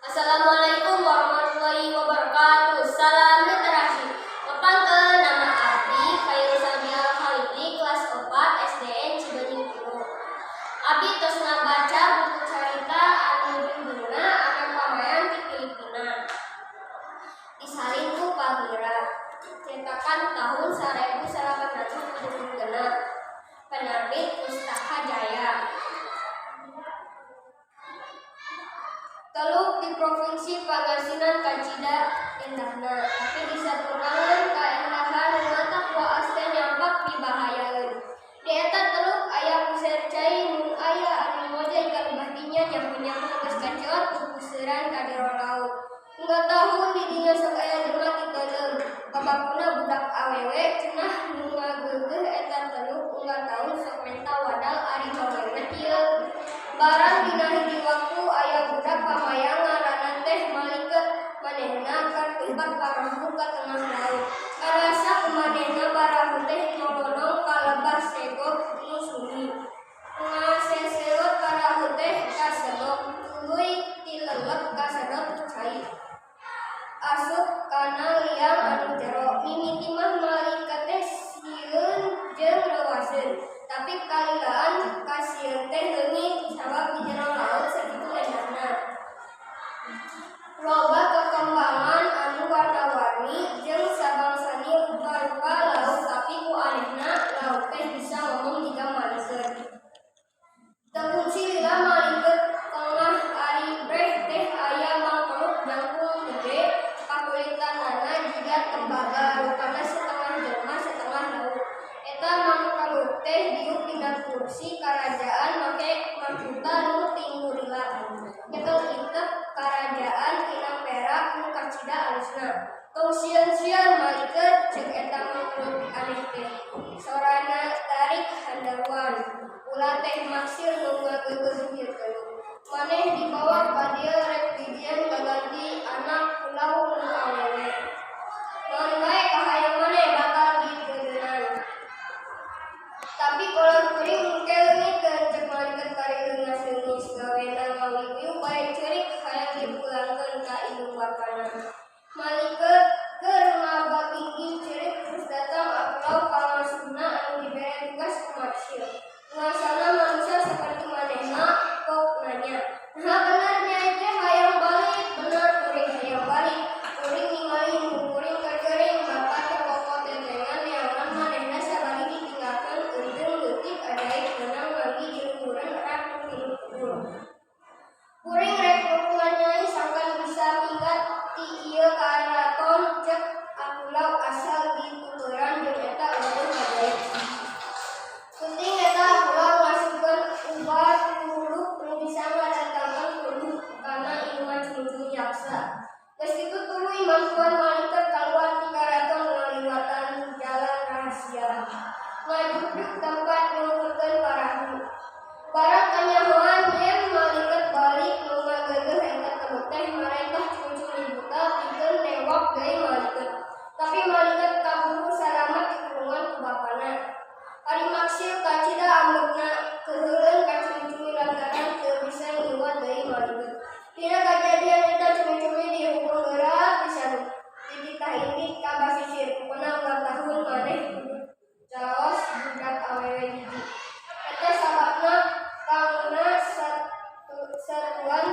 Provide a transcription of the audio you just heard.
Assalamualaikum warahmatullahi wabarakatuh. Salam literasi. Tepangkeun, nama abdi Khairul Salmi Al Khalili, kelas 4 SDN Cibeunying 3. Abdi tos ngabaca buku carita anu judulna Anak Pamayan di Filipina. Disalin ku Pagira. Cetakan tahun 1876. Penerbit Pustaka Jaya. Teluk di Provinsi Pangasinan kacida indahna, tapi di saturangan kaendahan nu matak waas teh nyampak pibahayaeun. Di eta teluk aya puser cai, mun aya anu ngojay ka lebah dinya, nyaho-nyaho geus kaceot ku puseuran ka jero laut. Unggal tahun di dinya sok aya jelema titeuleum, babakuna budak awewe cenah nu ngageugeuh eta teluk unggal taun sok menta wadal ari dongengna kieu. Barang dina hiji waktu aya budak pamayang ngaranna teh Maliket, manehna keur tumpat parahu ka tengah laut. Karasa ku manehna parahu teh nyolonong ka lebah segog nu sunyi. Ngaseseut parahu teh kasegok, tuluy tilelep kasedot ku cai. Asup kana liang anu jero. Mimiti mah Maliket teh sieun jeung reuwaseun, tapi kalilaan kasieun teh leungit sabab di jero laut sakitu endahna. Loba kekembangan anu warna-warni jeung sabangsani rupa-rupa lauk, tapi ku anehna lauk teh bisa ngomong jiga Maliket. Teu kungsi lila Maliket tengah ari breh teh aya mangkeluk jangkung gede, pakulitanana jiga tembaga, rupana setengah jelema setengah lauk. Eta mangkeluk teh diuk dina kursi karajaan make mahkuta nu tingurila. Nyekel itek karajaan tina perak nu kacida alusna. "Tong sieun-sieun, Maliket," ceuk eta mangkeluk aneh teh. Sorana tarik handaruan. "Ulah teh maksir nu ngageugeuh ieu teluk. Maneh dibawa ka dieu rek dijieun gaganti anak pulau nu awewe. Naon wae kahayang maneh bakal diteureunan. Tapi kolot kuring engke leungiteun," ceuk Maliket bari leungas-leungis. Gawena ngawiwiu bae ceurik hayang dipulangkeun ka indung bapana. Maliket keur ngabagingging ceurik terus datang Akulau pangasuhna anu dibere tugas ku Maksil. "Ngasana manusia saperti manehna?" Pok nanya. "Naha bener nyai teh hayang balik?" "Bener, kuring hayang balik. Kuring ningali indung kuring keur gering, bapa teu komo tetengan neangan manehna sabari ditinggalkeun eunteung leutik ajaib meunang manggih di luhureun rak nu pinuh kebul. Kuring rek nulungan nyai sangkan bisa minggat ti ieu karaton," ceuk Akulau asal dituturan jeung eta eunteung ajaib. Peuting eta Akulau ngasupkeun ubar luluk nu bisa ngadatangkeun tuluh kana inuman cumi-cumi yaksa. Geus kitu tuluy mantuan Maliket kaluar ti karaton ngaliwatan jalan rahasia. Ngajugjug tempat nyungkurkeun parahu. Barang kanyahoan yen Maliket balik, nu ngageugeuh eta teluk teh marentah cumi-cumi buta pikeun newak deui Maliket. Tapi Maliket kaburu salamet dikurungan ku bapana. Ari Maksil kacida ambekna, keuheuleun ka cumi-cumi lantaran teu bisa ngiwa deui Maliket. Dina kajadian eta cumi-cumi dihukum berat pisan, dititah indit ka basisir. "Pokona unggal tahun maneh kudu caos budak awewe hiji." Eta sababna pangna satuan.